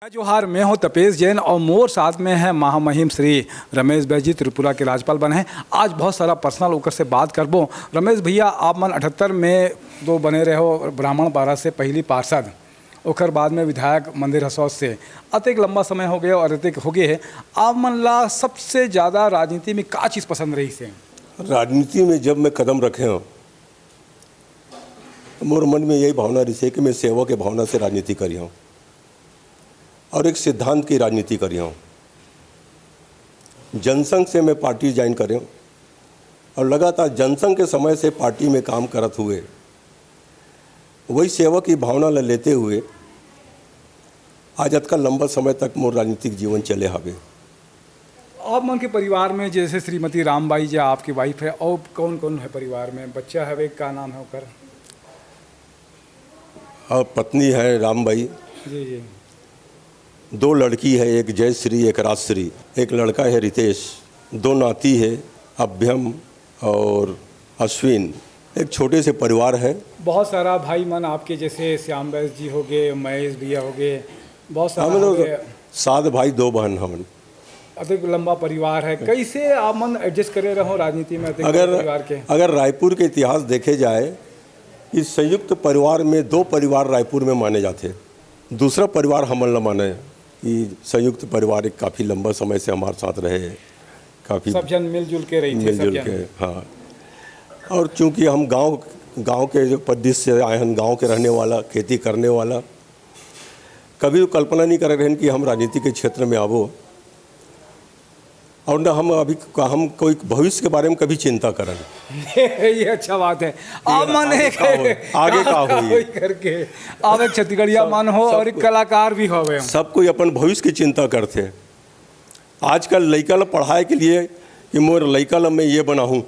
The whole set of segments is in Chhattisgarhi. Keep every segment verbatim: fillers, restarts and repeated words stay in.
जोहार, मैं हूं तपेश जैन और मोर साथ में है महामहिम श्री रमेश बैस जी, त्रिपुरा के राज्यपाल बने हैं। आज बहुत सारा पर्सनल ओकर से बात करबो। रमेश भैया, आप मन अठहत्तर में दो बने रहे हो ब्राह्मण पारा से पहली पार्षद, ओकर बाद में विधायक मंदिर हसौद से। अतेक लंबा समय हो गया और अतेक हो गए है, आप मन ला सबसे ज़्यादा राजनीति में का चीज़ पसंद रही से? राजनीति में जब मैं कदम रखे हूँ, मोर मन में यही भावना रही है कि मैं सेवा के भावना से राजनीति करी हूँ और एक सिद्धांत की राजनीति करी हूँ। जनसंघ से मैं पार्टी ज्वाइन करे हूँ और लगातार जनसंघ के समय से पार्टी में काम करत हुए, वही सेवा की भावना ल लेते हुए आज अतका लंबा समय तक मोर राजनीतिक जीवन चले हवे। आप मन के परिवार में जैसे श्रीमती रामबाई जी आपकी वाइफ है, और कौन कौन है परिवार में? बच्चा हवे, का नाम है ओकर? और पत्नी है रामबाई। जी, जी। दो लड़की है, एक जयश्री, एक राजश्री। एक लड़का है रितेश। दो नाती है, अभ्यम और अश्विन। एक छोटे से परिवार है। बहुत सारा भाई मन आपके, जैसे श्याम बैस जी हो गए, महेश भैया हो गए, बहुत सारा हमें हो तो गए। सात भाई, दो बहन हमन। अतिक लंबा परिवार है, कैसे आप मन एडजस्ट करे रहो राजनीति में अतिक अगर परिवार के? अगर रायपुर के इतिहास देखे जाए कि संयुक्त परिवार में दो परिवार रायपुर में माने जाते, दूसरा परिवार हमन ला माने कि संयुक्त परिवार एक काफ़ी लंबा समय से हमारे साथ रहे, काफ़ी सब जन मिलजुल के रही थे, सब मिलजुल जन। के, हाँ। और चूंकि हम गांव, गांव के जो प्रदेश से आए हैं, गांव के रहने वाला, खेती करने वाला, कभी वो कल्पना नहीं करे रहन कि हम राजनीति के क्षेत्र में आबो। और ना हम अभी, हम कोई भविष्य के बारे में कभी चिंता करन। ये अच्छा बात है। आप आगे माने का होई, आगे का होई। होई करके आप एक छत्तीसगढ़िया सब, मन हो और एक सबको, कलाकार भी होवे। सब कोई अपन भविष्य की चिंता करथे। आजकल लइका ल पढ़ाए के लिए कि मोर लइका ल मैं ये बनाहूँ,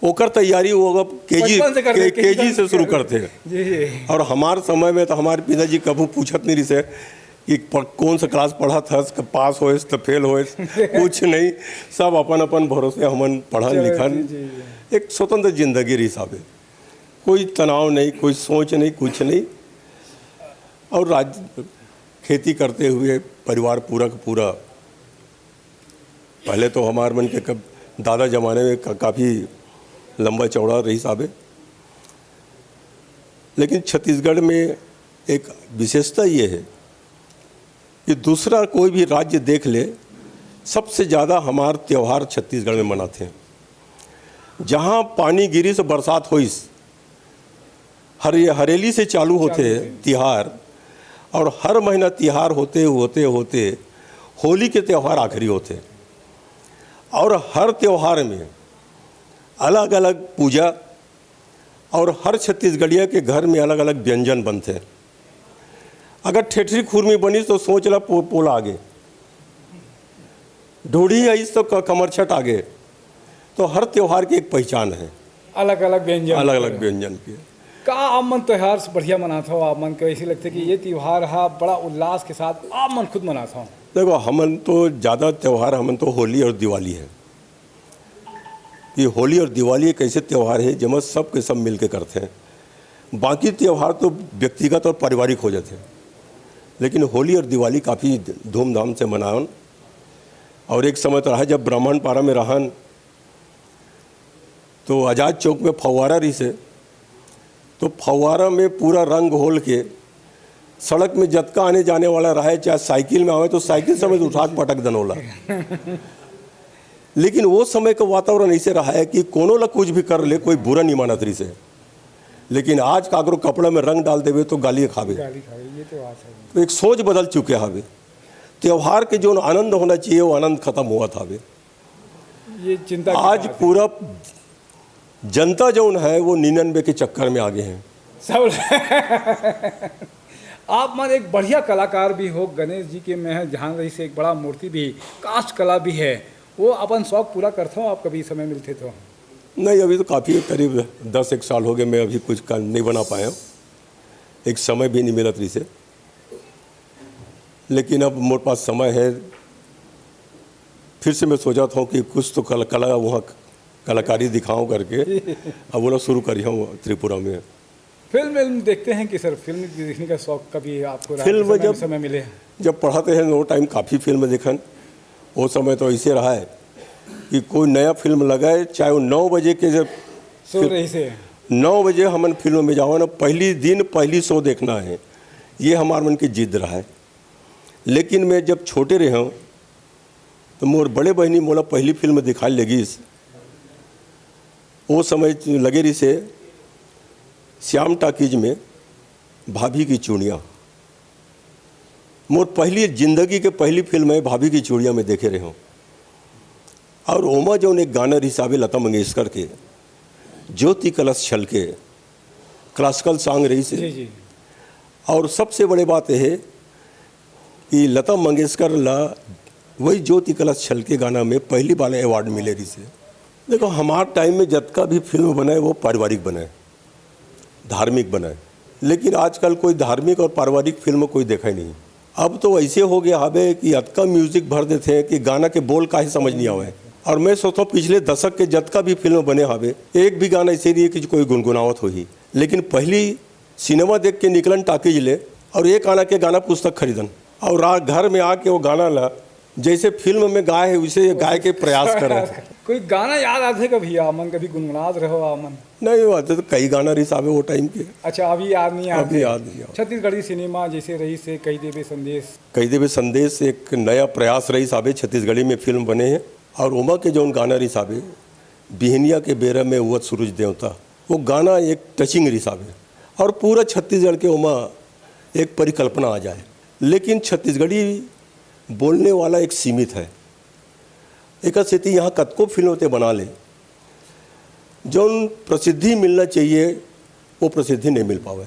ओकर तैयारी वो अब केजी, बचपन से कर के, दे, केजी केजी से शुरू करते हैं। जी, जी। और हमार समय में तो हमारे पिताजी कभू पूछत नहीं रहिसे कि प-, कौन सा क्लास पढ़त हस, क-, पास होएस त फेल होएस, कुछ नहीं। सब अपन अपन भरोसे हमन पढ़न चलो, लिखन, जी, जी, जी। एक स्वतंत्र जिंदगी रहिस हवे, कोई तनाव नहीं, कोई सोच नहीं, कुछ नहीं। और राज, खेती करते हुए परिवार पूरा का पूरा, पहले तो हमार मन के कब, दादा जमाने में का-, काफ़ी लंबा चौड़ा रहिस हवे, लेकिन छत्तीसगढ़ में एक विशेषता ये है कि दूसरा कोई भी राज्य देख ले, सबसे ज़्यादा हमार त्यौहार छत्तीसगढ़ में मनाते हैं। जहाँ पानी गिरिस, बरसात होइस, हर, हरेली से चालू होते चालू हैं होते। तिहार, और हर महीना तिहार होते, होते, होते होली के त्यौहार आखिरी होते। और हर त्यौहार में अलग-अलग पूजा, और हर छत्तीसगढ़िया के घर में अलग-अलग व्यंजन बनते। अगर ठेठरी खुरमी बनिस तो सोच ला पो-, पोला आगे, ढोढ़ी आइस तो क-, कमरछट आगे। तो हर त्यौहार की एक पहचान है। अलग-अलग व्यंजन अलग-अलग के। व्यंजन के। का आप मन त्यौहार से बढ़िया मनात हो? आप मन के ऐसी लगथे कि ये त्यौहार हा बड़ा उल्लास के साथ आप मन खुद मनात हो? देखो, हमन तो ज़्यादा त्यौहार, हमन तो होली और दिवाली है कि होली और दिवाली एक ऐसे त्यौहार है जेमा सब के सब मिल के करथे। बाकी त्यौहार तो व्यक्तिगत और पारिवारिक हो जाथे, लेकिन होली और दिवाली काफ़ी धूमधाम से मनावन। और एक समय तो रहा जब ब्राह्मण पारा में रहन, तो आजाद चौक में फव्वारा रहिसे, तो फव्वारा में पूरा रंग घोल के सड़क में जतका आने जाने वाला रहे, चाहे साइकिल में आवे तो साइकिल समेत उठा के पटक दन ओला। लेकिन वो समय का वातावरण ऐसे रहा है कि कोनो ला कुछ भी कर ले, कोई बुरा नहीं मानत रहिसे। लेकिन आज काकरो कपड़ा में रंग डाल देवे तो गाली खावे। गाली खावे, ये तो बात है। तो एक सोच बदल चुके हवे। त्यौहार के जो आनंद होना चाहिए, वो आनंद खत्म होवत हवे। ये चिंता की आज बात है। पूरा जनता जौन है, वो निन्यानवे के चक्कर में आगे हैं। सब आप मन एक बढ़िया कलाकार भी हो, गणेश जी के मैं ध्यान रहिसे एक बड़ा मूर्ति भी, काष्ठ कला भी है, वो अपन शौक पूरा करथो आप कभी समय मिलथे तो? नहीं, अभी तो काफ़ी करीब दस एक साल हो गए, मैं अभी कुछ कर नहीं बना पाया हूँ, एक समय भी नहीं मिलत रहिसे। लेकिन अब मोर पास समय है, फिर से मैं सोचत हूँ कि कुछ तो कल-, कला, वहाँ कलाकारी दिखाऊँ करके अब वो लोग शुरू करी हूँ त्रिपुरा में। फिल्म विल्म देखते हैं कि सर, फिल्म देखने का शौक कभी आपको रात के फिल्म समय में जब समय मिले? जब पढ़त रहेन, वो टाइम काफ़ी फिल्म देखन। वो समय तो ऐसे रहा है कि कोई नया फिल्म लगाए, चाहे वो नौ बजे के, जब सो रही से नौ बजे हमन फिल्म में जाओ ना, पहली दिन पहली शो देखना है, ये हमार मन की जिद रहा है। लेकिन मैं जब छोटे रहे हूँ, तो मोर बड़े बहिनी मोला पहली फिल्म दिखाए लगिस। वो समय लगे रही से श्याम टाकीज में भाभी की चूड़ियाँ। मोर पहली जिंदगी के पहली फिल्म है भाभी की चूड़ियाँ, मैं देखे रहे हूँ। और ओमा जौन एक गाना रिहिस आबे लता मंगेशकर के, ज्योति कलश छलके, क्लासिकल सॉन्ग रहिस हे। जी, जी। और सबसे बड़े बात यह है कि लता मंगेशकर ला वही ज्योति कलश छलके गाना में पहली बार अवार्ड मिले रहिस हे। देखो, हमार टाइम में जतका भी फिल्म बने, वो पारिवारिक बने, धार्मिक बने, लेकिन आजकल कोई धार्मिक और पारिवारिक फिल्म कोई देखे नहीं। अब तो ऐसे हो गया हवे कि अतका म्यूजिक भर देते हैं कि गाना के बोल काहे समझ नहीं आवे। और मैं सोचता हूँ, पिछले दशक के जतका भी फिल्म बने हवे, एक भी गाना ऐसे नहीं है कि कोई गुनगुनावत होही। लेकिन पहली सिनेमा देख के निकलन टाकीज ले और एक आना के गाना पुस्तक खरीदन और रा-, घर में आके वो गाना ला जैसे फिल्म में गाए है, वैसे गाए के प्रयास करें। कोई गाना याद आथे का भैया, मन कभी गुनगुनात रहो आ मन? नहीं, वो तो कई गाना रहिस आबे वो टाइम के। अच्छा, अभी याद नहीं आते? अभी याद नहीं आते। छत्तीसगढ़ी सिनेमा जैसे रहिस हे कहि देबे संदेश। कहि देबे संदेश एक नया प्रयास रहिस आबे, छत्तीसगढ़ी में फिल्म बने हैं और ओमा के जौन गाना रहिस आबे, बिहनिया के बेरा में उगत सूरज देवता, वो गाना एक टचिंग रहिस आबे और पूरा छत्तीसगढ़ के ओमा एक परिकल्पना आ जाए। लेकिन छत्तीसगढ़ी बोलने वाला एक सीमित है, एक सेती यहाँ कतको फिल्म ते बना ले, जौन प्रसिद्धि मिलना चाहिए, वो प्रसिद्धि नहीं मिल पावे।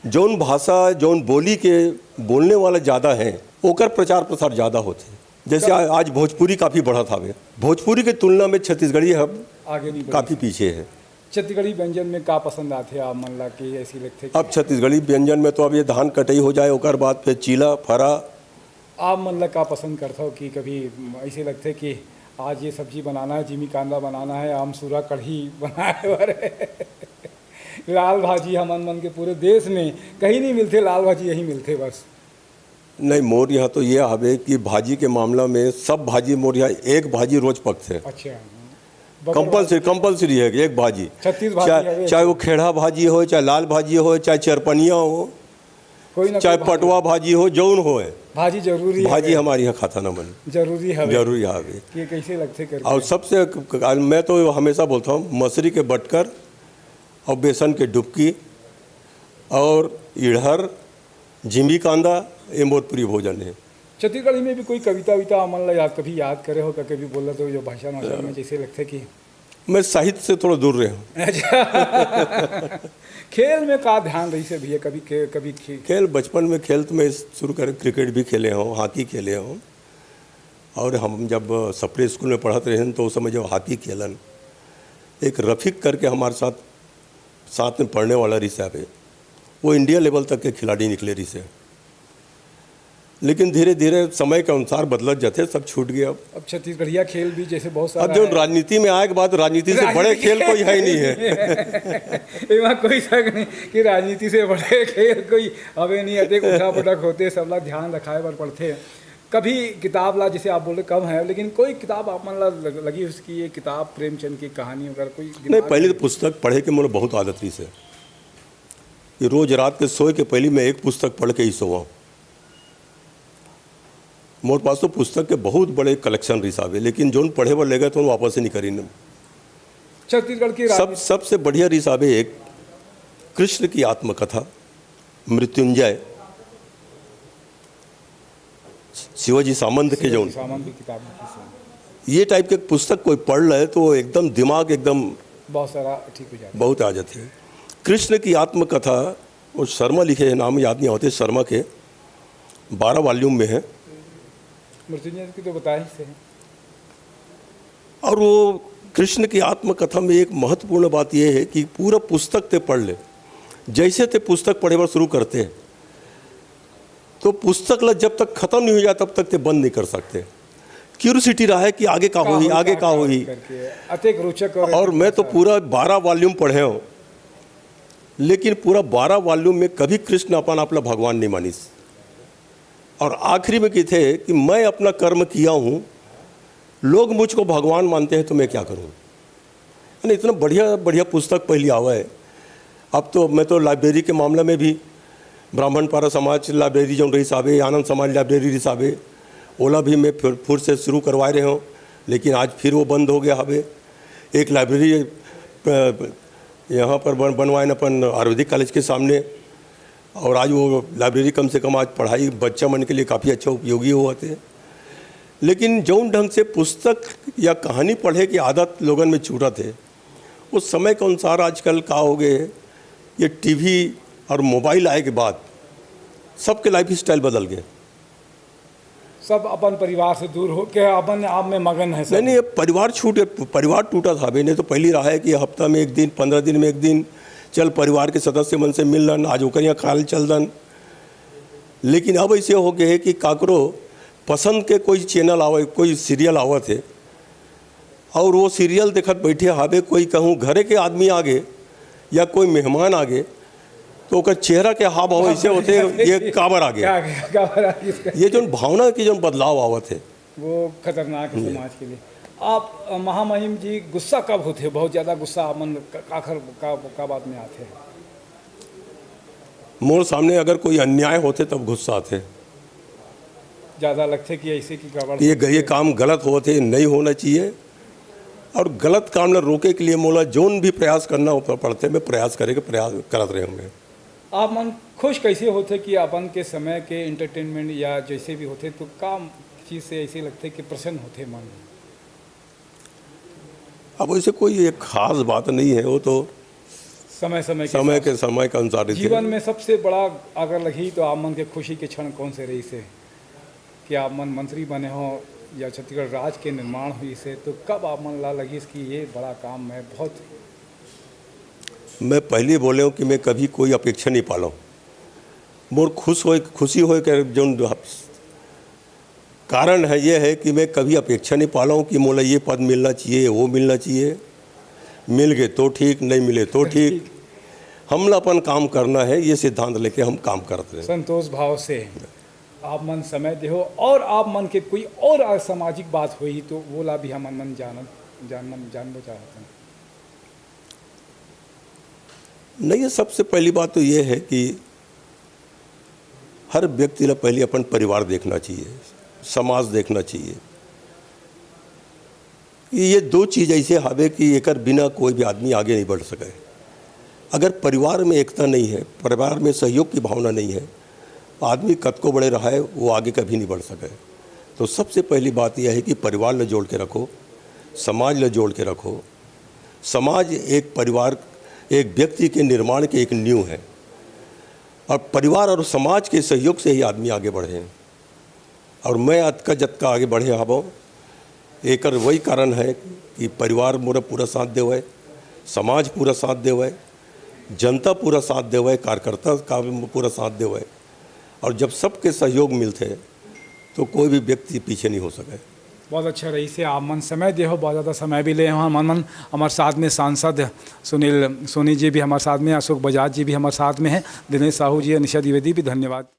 जौन भाषा, जौन बोली के बोलने वाला ज़्यादा है, ओकर प्रचार प्रसार ज़्यादा होथे। जैसे आ-, आज भोजपुरी काफ़ी बढ़त हावे, भोजपुरी के तुलना में छत्तीसगढ़ी अब आगे नहीं बढ़ी। काफ़ी पीछे है। छत्तीसगढ़ी व्यंजन में का पसंद आथे आप मन ला, कि ऐसी लगथे कि अब छत्तीसगढ़ी व्यंजन में तो अब ये धान कटई हो जाए, ओकर बाद फिर चीला, फरा, आप मन ला का पसंद करथव कि कभी ऐसे लगथे कि आज ये सब्जी बनाना है, जिमी कांदा बनाना है, आमसूरा कढ़ी बनाए बर, लाल भाजी हमन मन के पूरे देश में कहीं नहीं मिलथे, लाल भाजी यही मिलथे बस। नहीं, मोर यहाँ तो ये हवे कि भाजी के मामला में सब भाजी मोर यहाँ एक भाजी रोज पकथे। अच्छा। कंपलसरी, कंपलसरी है कि एक भाजी। छत्तीस भाजी चाहे, हवे। चाहे वो खेड़ा भाजी हो, चाहे लाल भाजी हो, चाहे चरपनिया हो, कोई ना चाहे कोई भाजी। पटवा भाजी हो, जौन हो, भाजी जरूरी भाजी हवे। हमारे यहाँ खाता ना बने। जरूरी हवे। जरूरी हवे। कि कैसे लगथे करके। और सबसे क-, क-, मैं तो हमेशा बोलता हूँ, मसूरी के बटकर और बेसन के डुबकी और इड़हर, जिमी कांदा, ये मोर प्रिय भोजन है। छत्तीसगढ़ी में भी कोई कविता विता हमन ला याद, कभी याद करे हो का, कभी बोला तो जो भाषण वाषण में जैसे लगथे कि मैं साहित्य से थोड़ा दूर रहे हूँ। अच्छा। खेल में का ध्यान रहिस हे भैया, कभी खे-, कभी खे-, खेल, बचपन में खेल तो मैं शुरू कर, क्रिकेट भी खेले हूँ, हॉकी खेले हूँ। और हम जब सप्रे स्कूल में पढ़त रहे तो उस समय जब हॉकी खेलन, एक रफीक करके हमारे साथ, साथ में पढ़ने वाला रहिस हे, वो इंडिया लेवल तक के खिलाड़ी निकले रहिस हे। लेकिन धीरे धीरे समय के अनुसार बदलत जाते, सब छूट गया। अब छत्तीसगढ़िया खेल भी जैसे बहुत अब सारा जो है। राजनीति में आए के बाद राजनीति से बड़े राजनीति खेल के कोई है ही नहीं है। एमा कोई शक नहीं कि राजनीति से बड़े खेल कोई हवे नहीं, अतेक उठा पटक होथे, सबला ध्यान रखाए बर पड़थे। कभी किताब ला, जैसे आप बोले कम है, लेकिन कोई किताब आप मन ला लग-, लगी उसकी, ये किताब प्रेमचंद की कहानी वगैरह कोई दिमाग नहीं, पहले में? तो पुस्तक पढ़े के मोला बहुत आदत रहिस हे। ये रोज रात के सोए के पहले मैं एक पुस्तक पढ़ के ही सोवा। मोर पास तो पुस्तक के बहुत बड़े कलेक्शन रहिस हे, लेकिन जौन पढ़े बर लेगे तो वापस ही नहीं करी। छत्तीसगढ़ की राज- सब, सबसे बढ़िया रहिस हे एक कृष्ण की आत्मकथा, मृत्युंजय, शिवाजी सामंत के जौन, सामंत की किताब लिखी थी। ये टाइप के पुस्तक कोई पढ़ ले तो एकदम दिमाग एकदम बहुत सारा ठीक हो जाता है। बहुत आ जाते हैं। कृष्ण की आत्मकथा, वो शर्मा लिखे हैं, नाम याद नहीं आते, शर्मा के, बारह वॉल्यूम में है। मृत्युंजय की तो बताए ही से है। और वो कृष्ण की आत्मकथा में एक महत्वपूर्ण बात यह है कि पूरा पुस्तक ते पढ़ ले, जैसे ते पुस्तक पढ़े बर शुरू करते हैं तो पुस्तक ला जब तक खत्म नहीं हो जाए तब तक ते बंद नहीं कर सकते। क्यूरियोसिटी रहा है कि आगे का होही, आगे का होही। करके अतेक रोचक और और मैं तो पूरा बारह वॉल्यूम पढ़े हूँ। लेकिन पूरा बारह वॉल्यूम में कभी कृष्ण अपन आप ला भगवान नहीं मानिस। और आखिरी में कथे कि मैं अपना कर्म किया हूँ, लोग मुझको भगवान मानते हैं, तो मैं क्या करूँ? यानी इतना बढ़िया बढ़िया पुस्तक पहली आवा है। अब तो मैं तो लाइब्रेरी के मामला में भी, ब्राह्मण पारा समाज लाइब्रेरी जौन रहिस हाबे, आनंद समाज लाइब्रेरी रहिस हाबे, ओला भी मैं फिर फिर से शुरू करवाए रहे हूँ, लेकिन आज फिर वो बंद हो गया हाबे। एक लाइब्रेरी अ, यहाँ पर बन बनवाए न अपन आयुर्वेदिक कॉलेज के सामने, और आज वो लाइब्रेरी कम से कम आज पढ़ाई बच्चा मन के लिए काफ़ी अच्छा उपयोगी होवत हे। लेकिन जौन ढंग से पुस्तक या कहानी पढ़े की आदत लोगन में छूटत हे, उस समय के अनुसार आजकल का हो गए हे, ये टीवी और मोबाइल आए के बाद सबके लाइफ स्टाइल बदल गए। सब अपन परिवार से दूर होके अपन आप में मगन है सब। नहीं, नहीं, ये परिवार छूट गया, परिवार टूटत हाबे। नहीं तो पहली रहा है कि हफ्ता में एक दिन, पंद्रह दिन में एक दिन, चल परिवार के सदस्य मन से मिल लन, आज ओकर यहाँ काल चल दन। लेकिन अब ऐसे हो गए है कि काकरो पसंद के कोई चैनल आवे, कोई सीरियल आवत है, और वो सीरियल देखत बैठे हाबे, कोई कहूँ घरे के आदमी आगे या कोई मेहमान आगे, तो ओकर चेहरा के हाव भाव ऐसे होते, ये काबर आगे? क्या, क्या, काबर आगे इसका? ये जौन भावना के जौन बदलाव आवत है। वो खतरनाक है समाज के लिए। आप, अ, महामहिम जी, गुस्सा कब होते? बहुत ज़्यादा गुस्सा आप मन क-, काखर, का, का बात में आते हैं? मोर सामने अगर कोई अन्याय होते, तब गुस्सा आते। ज़्यादा लगते कि ऐसे कि गड़बड़ ये, होती ये है। काम गलत होते, नहीं होना चाहिए। और गलत काम ला रोके के लिए मोला जौन भी प्रयास करना हो पड़ते, मैं प्रयास करे के प्रयास करत रहे हूँ मैं। आप मन खुश कैसे होते कि अपन के समय के एंटरटेनमेंट या जैसे भी होते, तो का चीज़ से ऐसे लगते कि प्रसन्न होते मन? अब वैसे कोई एक खास बात नहीं है, वो तो समय, समय के समय के, हिसाब से। समय के अनुसार ही जीवन में सबसे बड़ा अगर लगी तो आप मन के खुशी के क्षण कौन से रहिस हे? कि आप मन मंत्री बने हो या छत्तीसगढ़ राज के निर्माण होइस हे, तो कब आप मन ला लगिस कि ये बड़ा काम मैं बहुत मैं पहले बोले हूँ कि मैं कभी कोई अपेक्षा नहीं पाला हूँ। मोर खुश होए, खुशी होए के जौन कारण है, ये है कि मैं कभी अपेक्षा नहीं पाला हूँ कि मोला ये पद मिलना चाहिए, वो मिलना चाहिए। मिल गए तो ठीक, नहीं मिले तो ठीक। हमला अपन काम करना है, ये सिद्धांत लेके हम काम करते हैं। संतोष भाव से आप मन समय देहो और आप मन के कोई और सामाजिक बात होही तो वो ला भी हमन मन जानन, जानन, जानबो चाहत हन। नहीं, ये सबसे पहली बात तो ये है कि हर व्यक्ति ला पहले अपन परिवार देखना चाहिए, समाज देखना चाहिए। ये दो चीज़ ऐसे हावे कि एकर बिना कोई भी आदमी आगे नहीं बढ़ सके। अगर परिवार में एकता नहीं है, परिवार में सहयोग की भावना नहीं है, आदमी कतको बड़े रहे, वो आगे कभी नहीं बढ़ सके। तो सबसे पहली बात यह है कि परिवार ला जोड़ के रखो, समाज ला जोड़ के रखो। समाज एक परिवार, एक व्यक्ति के निर्माण के एक नींव है, और परिवार और समाज के सहयोग से ही आदमी आगे बढ़े। और मैं अतका जतका आगे बढ़े हवं, एकर वही कारण है कि परिवार मोर पूरा साथ देवय, समाज पूरा साथ देवय, जनता पूरा साथ देवय, कार्यकर्ता का पूरा साथ देवय। और जब सबके सहयोग मिलथे, तो कोई भी व्यक्ति पीछे नहीं हो सके। बहुत अच्छा रहिस हे, आप मन समय देहो, बहुत ज़्यादा समय भी ले हो। हमन मन, हमारे साथ में सांसद सुनील सोनी जी भी हमारे साथ में, अशोक बजाज जी भी हमारे साथ में हैं, दिनेश साहू जी, अनिशा द्विवेदी भी, धन्यवाद।